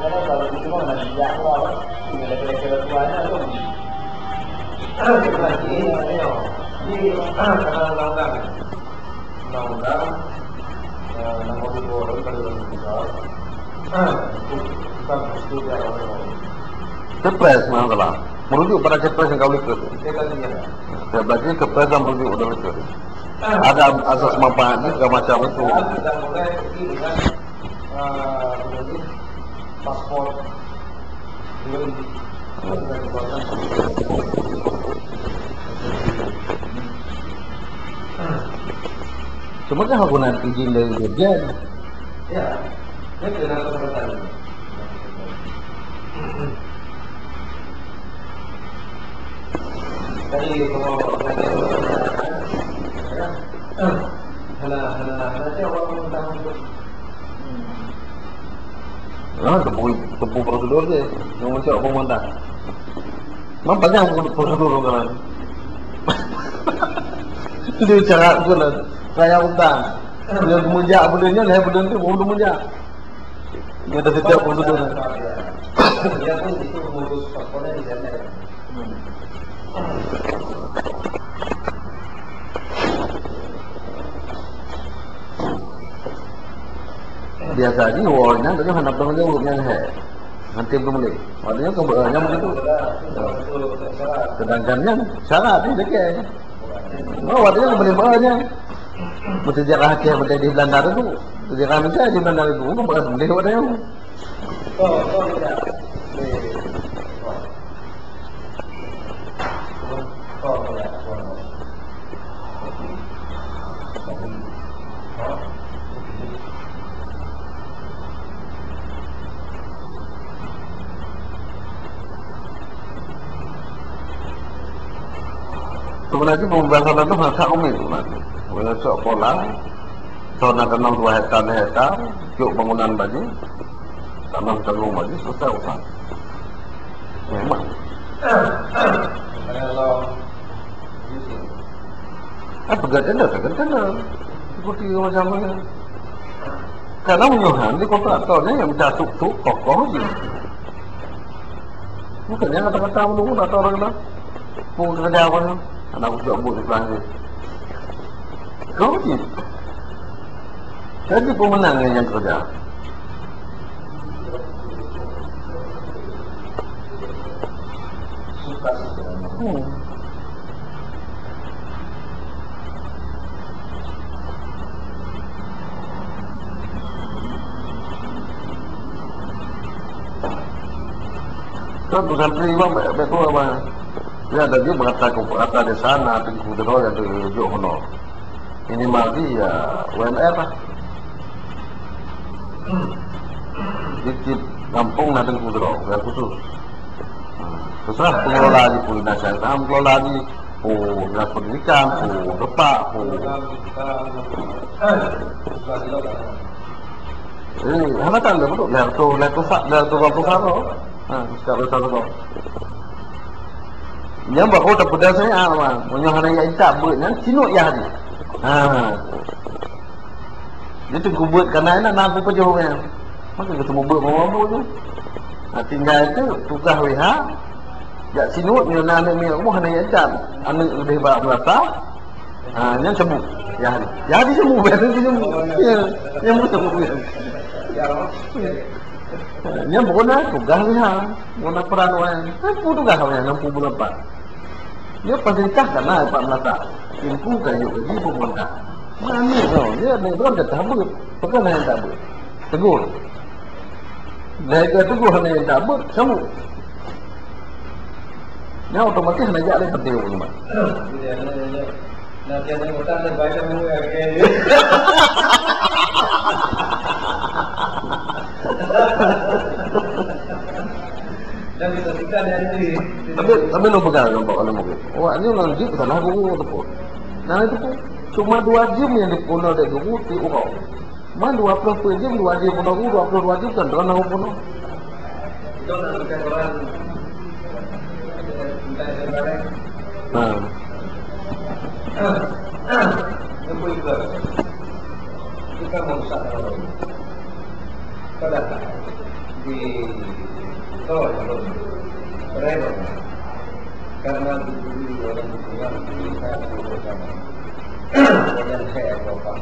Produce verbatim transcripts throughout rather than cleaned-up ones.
Kadang-kadang kalau di rumah nak bijak Allah, tinggal laki-laki orang tua aja tu. Jadi, karena undang-undang, undang-undang, eh, nomor dua puluh dua tahun dua ribu tiga, untuk bukan prosedur yang orang lain. Kepres, masalah. Merujuk pada kepres yang kau ikut. Saya tadi ya. Saya belajar kepres dan merujuk pada kepres. Ada asas manfaat ni segala macam itu. Sudah mulai pergi dengan, ah, apa ni, paspor. Cuma kan aku nak izin dari Dirjen. Ya, dia kena kesempatan. Tadi kalau ya, hana, hana, hana, hana, Ha, teupeu, teupeu prosedur je. Nyang macam apa mantah. Memang panjang prosedur orang kan. Dia cara tu lah. Raya utang. Dia menjak benda ni, lah benda tu, baru menjak. Dia dah setiap prosedur. Dia pun itu ngurus komponen dia. Biasa jih, woe nyan, tapi hana pernah jaweueb nyan, he. Nanti belum boleh. Maknanya ke, eh, nyan begitu. Sedangkan nyan syarat ni, dekat. Oh, waktu nyan boleh, eh, nyan. Betul jarak Aceh, betul di Belanda tu. Betul jarak Aceh di Belanda tu. Bukan boleh, waktu nyan. Sebenarnya pembebasan lahan tu sangat rumit sebenarnya. Bila sok pola, Soe na tanoh dua hektar, lhèe hektar, cok bangunan bagi, tanoh tanggung bagi, selesai urusan. Memang. Ah, peugah tender, peugah tender. Seperti macam mana? Karena meunyoe han di kontraktor nyan nyang mita tuk-tuk, kokoh jih. Bukan nyang kata-kata meunurot atau orang kena. Pun kerja apa ni? Anak ucok buat di Perancis. Kau ni. Jadi pemenang yang, yang kerja. Hmm. Kan pesantren imam banyak, banyak keluar, bang. Dia ada juga berkata ke berkata di sana, Teungku Tiro yang tunjuk hono. Minimal di, ya, U M R lah. Di tiep gampông na Teungku Tiro, yang khusus. Terserah pengelola di pun, dinas yang sama pengelola di pun, dinas pendidikan pun, depak pun. Eh, hana kan dah betul, dah tu, dah tu, dah tu, dah tu, dah tu. Ha, sekarang dah tu. Nyan baru tapeugah saya, ah, meunyoe hana jak intat beuet nyan, sinut yah jih. Ha. Dia teungku beuet kana na, na peupajoh nyan. Maka geuteumu beuet, mau beuet tu. Ha, tinggai tu tugaih W H, jak sinut, nyoe na aneuk miet rumoh hana jak intat. Aneuk leubeh bak meurasa. Ha, nyan seubu. Yah ni. Yah ni seubu, yah ni seubu. Ya, nyan seubu. Nyan pokoknya tugaih W H. Guna peran orang. Kan pun tugaih orang enam puluh bulan empat. Dia pasti kah kena empat belas tak. Timpu kayu gaji pemerintah. Mana tau. Dia ada orang kata beuet. Bukan hanya tak beuet. Tegur. Dah kata tegur hanya tak beuet. Sambung. Nyan otomatis hana jak lé penting ureueng nyan. Nah, tiap anggota ada banyak orang yang kayak dia. Dan kita suka dari diri. Tapi, tapi lôn peugah ngon Pak Khalil Mukhtar. Awak nyoe ngon jeuet salah guru teupeu. Nah, itu pun cuma dua jeuem nyang dipeunoh lé guru tiep uroe. Man dua ploh peuet jeuem, dua jeuem peunoh, dua ploh dua jeuem kan droeneuh peunoh. Ha. Kita merusak orang. Pada di, oh, karena dulu orang tua kita bersama. Dan saya apa-apa.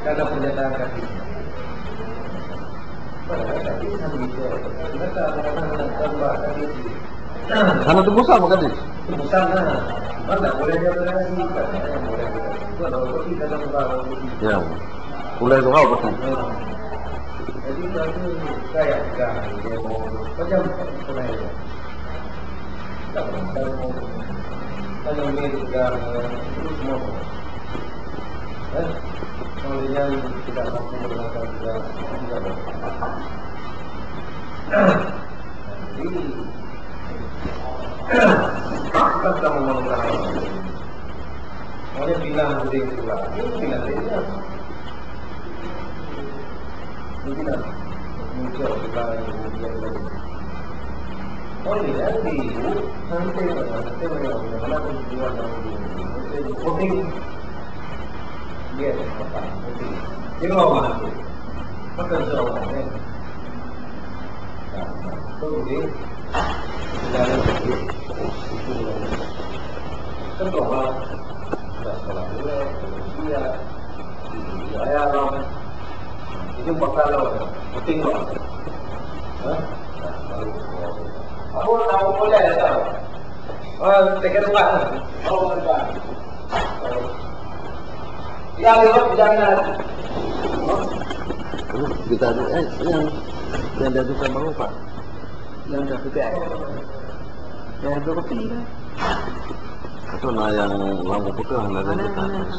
Karena pernyataan kaki. Padahal kaki kan bisa. Mereka mengatakan tambah kaki. Karena itu bosan kaki. Bosan lah. Mana boleh dia berani? Mana boleh dia? Itu adalah kaki dalam orang. Ya. Boleh tu kau betul. Jadi, itu saya pegang. Dia mau macam apa? Kalau dia pegang, terus mau. Eh? Kalau dia tidak mampu menggunakan juga, tidak boleh. Jadi, bukan kamu mengenal. Makanya pinah budaya pula. Ini pinah budaya. Ini pinah. Muncul kita yang kemudian lagi. Oh, ini kan di ibu. Nanti, nanti, nanti, nanti, nanti, nanti, nanti, nanti, nanti, nanti, Dia apa? Dia bawa mana tu? Maka insya Allah, ya. Nah, tu dia. Sudah ada tu. Itu dia. Kan bawa. Sudah sekolah dulu, dia. Dia ayah, bang. Itu bakal lo. Penting, bang. Hah? Nah, baru. Apa nak boleh, tak? Oh, tiga tempat. Oh, tempat. Ya, lewat jalan. Kita ada, eh, yang, yang dah tukar baru, Pak. Yang dah tukar. Yang dah kopi, kan? Atau nak yang lampu pekah, nak yang mana, dekat. Mana?